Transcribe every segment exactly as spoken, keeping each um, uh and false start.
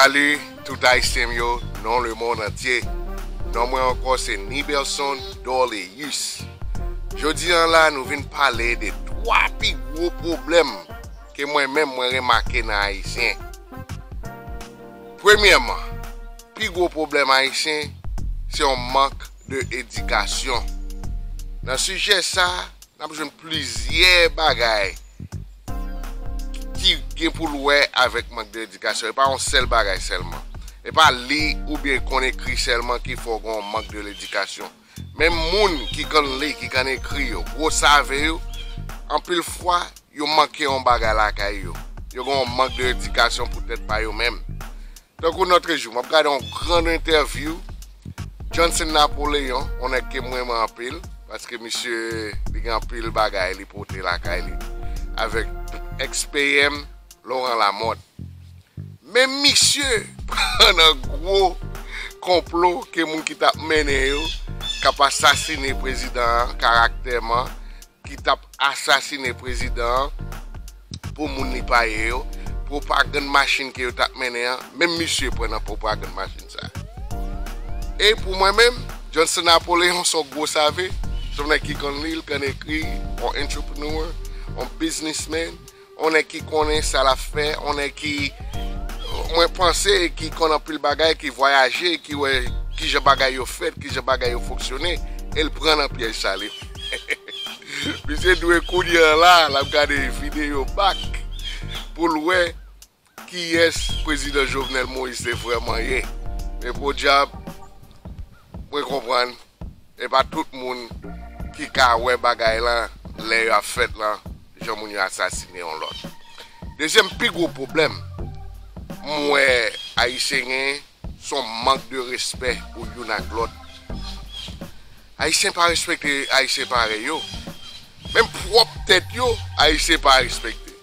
Salut tout Ayisyen m yo nan lemonn antye. Non mwen ankò se Nibelson Dorleus. Jodi a la nou vin pale de twa pi gwo pwoblèm ke mwen menm mwen remake nan Ayisyen. Premyèman, pi gwo pwoblèm Ayisyen se yon mank de edikasyon. Nan sijè sa, n ap jwenn plizyè bagay ki gen pou l wè avèk mank de edikasyon. E pa yon sèl bagay sèlman. E pa li oubyen konn ekri sèlman ki fè w gen yon mank de ledikasyon. Menm moun ki konn li, ki konn ekri yo, gwo save yo, anpil fwa, yo manke yon bagay lakay yo. Yo gen yon mank de edikasyon pou tèt pa yo menm. Tankou nòtrejou, m ap gade yon gran entèvyou Johnson Napoleon, yon nèg ke m renmen anpil, paske misye, li gen anpil bagay li pote lakay li, avèk ex-P M Laurent Lamothe. Men misye pran nan gwo konplo ke moun ki t ap mennen yo, k ap asasine prezidan an karaktèman, ki t ap asasine prezidan an pou moun li pa ye yo, pwopagann machin ke yo t ap mennen an, menm misye pran nan pwopagann machin sa. E pou mwen menm, Johnson Napoleon se yon gwo save, se yon nèg ki konn li, l konn ekri, yon entrepreneur, yon businessman, yon nèg ki konnen sa l ap fè, yon nèg ki, mwen panse, ki konn anpil bagay, ki vwayaje, ki wè kijan bagay yo fèt, kijan bagay yo fonksyone, e l pran nan pyèj sa li. Misye dwe kounye a la, l ap gade videyo back pou l wè kiyès prezidan Jovenel Moïse te vrèman ye. Men podyab, mwen konprann, e pa tout moun ki ka wè bagay lan lè y ap fèt lan, jan moun yo asasine yon lòt. Dezyèm pi gwo pwoblèm m wè Ayisyen genyen, se yon mank de respè pou youn ak lòt. Ayisyen pa respekte Ayisyen parèy yo. Menm pwòp tèt yo, Ayisyen pa respekte.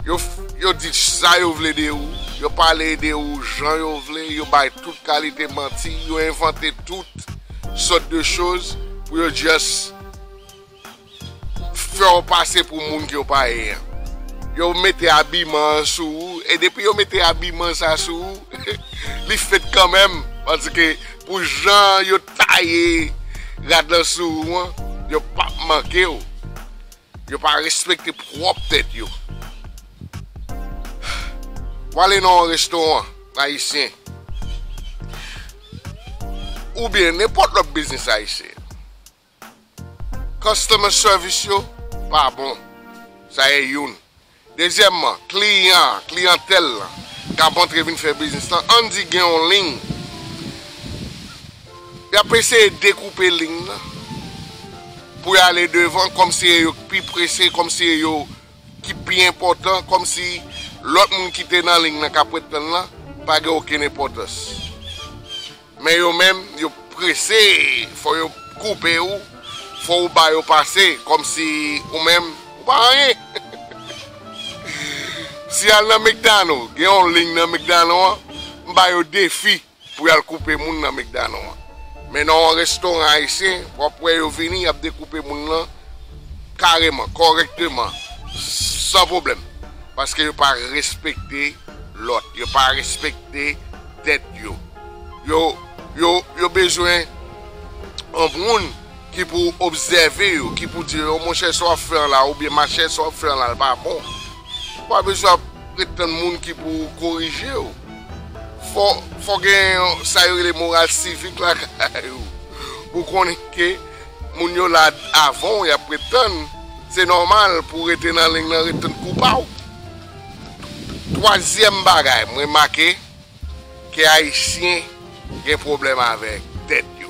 Yo, yo di sa yo vle de ou, yo pale de ou jan yo vle, yo bay tout kalite manti, yo envante tout sòt de choz pou yo just fè w pase pou moun ke w pa ye an. Yo mete abiman an sou ou, e depi yo mete abiman sa sou ou, li fèt kanmenm, paske pou jan yo taye rad lan sou ou an, yo p ap manke w. Yo pa respekte pwòp tèt yo. W ale nan yon restoran ayisyen, oubyen nenpòt lòt biznis ayisyen, customer service yo pa bon. Sa e youn. Dezyèmman, kliyan, kliyantèl lan k ap antre vin fè biznis lan, ann di gen yon liy, y ap eseye dekoupe liy lan pou y ale devan, kòmsi e yo k pi prese, kòmsi e yo ki pi enpòtan, kòmsi lòt moun ki te nan liy lan k ap ret tann lan pa gen okenn enpòtans. Men yo menm, yo prese, fò yo koupe ou, fò ou ba yo pase, kòmsi ou menm, ou pa anyen. Si y al nan McDonald, gen yon liy nan McDonald an, m ba yo defi pou y al koupe moun nan McDonald an. Men nan yon restoran ayisyen, w ap wè yo vini, y ap dekoupe moun nan kareman, kòrèkteman, san pwoblèm. Paske yo pa respekte lòt, yo pa respekte tèt yo. Yo, yo, yo bezwen yon moun ki pou obsève yo, ki pou di yo, monchè, sa w ap fè an la, oubyen machè, sa w ap fè an la, l pa bon. Ou pa bezwen ap ret tann moun ki pou korije w. Fò, fò gen sa yo rele moral sivik lakay ou. Pou konnen ke moun yo la avan w, y ap ret tann, se nòmal pou w rete nan liy lan, ret tann kou pa w. Twazyèm bagay, m remake ke Ayisyen gen pwoblèm avèk tèt yo.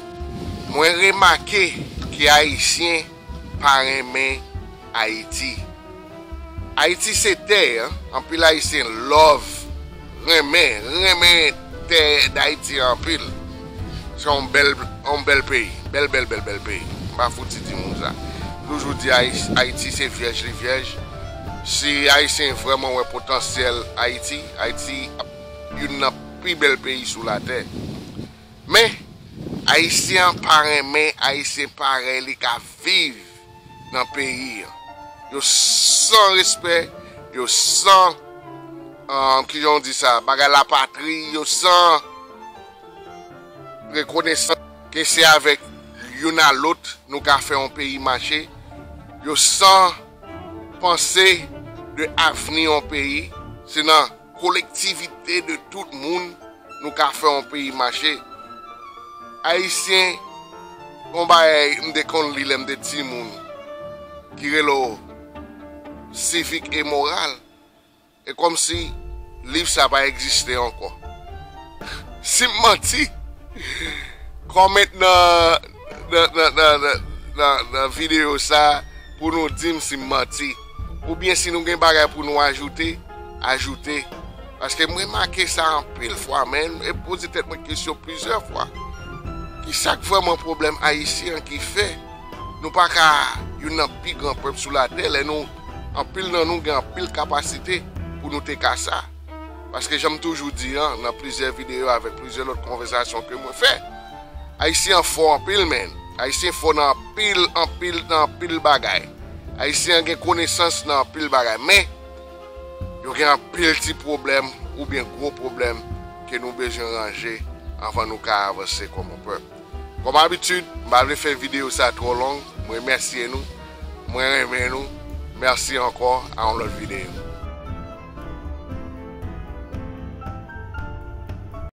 Mwen remake ke Ayisyen pa renmen Ayiti. Ayiti se tè, anpil Ayisyen love, renmen, renmen tè Dayiti anpil. Se yon bèl, yon bèl peyi, bèl, bèl, bèl, bèl peyi. M pa fouti di moun sa. M toujou di Ayi-, Ayiti se vyèj li vyèj. Si Ayisyen vrèman wè potansyèl Ayiti, Ayiti ap youn nan pi bèl peyi sou latè. Men, Ayisyen an pa renmen Ayisyen parèy li ka viv nan peyi an. Yo san respè, yo san um, kijan w di sa, bagay lapatri, yo san rekonesans ke se avèk youn a lòt nou ka fè yon peyi mache, yo san panse de avni yon peyi, se nan kolektivite de tout moun nou ka fè yon peyi mache. Ayisyen, yon bagay m te konn li lè m te timoun, ki rele w sivik e moral. E kòmsi liv sa pa egziste ankò. Si m manti, kòmant nan, nan, nan, nan, nan, nan, nan videyo sa pou nou di m si m manti. Oubyen si nou gen bagay pou nou ajoute, ajoute. Paske m remake sa anpil fwa, men e poze tèt mwen kesyon plizyè fwa. Ki sa k vrèman pwoblèm ayisyen an ki fè nou pa ka youn nan pi gran pèp sou latè, lè nou, anpil nan nou gen anpil kapasite pou nou te ka sa? Paske jan m toujou di an, nan plizyè videyo avèk plizyè lòt konvèsasyon ke mwen fè, Ayisyen an fò anpil, men. Ayisyen fò nan anpil, anpil, nan anpil bagay. Ayisyen an gen konesans nan anpil bagay, men yo gen anpil ti pwoblèm oubyen gwo pwoblèm ke nou bezwen ranje anvan nou ka avanse kòm yon pèp. Kòm abitid, m pa vle fè videyo sa twò long. Mwen remèsye nou. Mwen renmen nou. Mèsi ankò. A yon lòt videyo.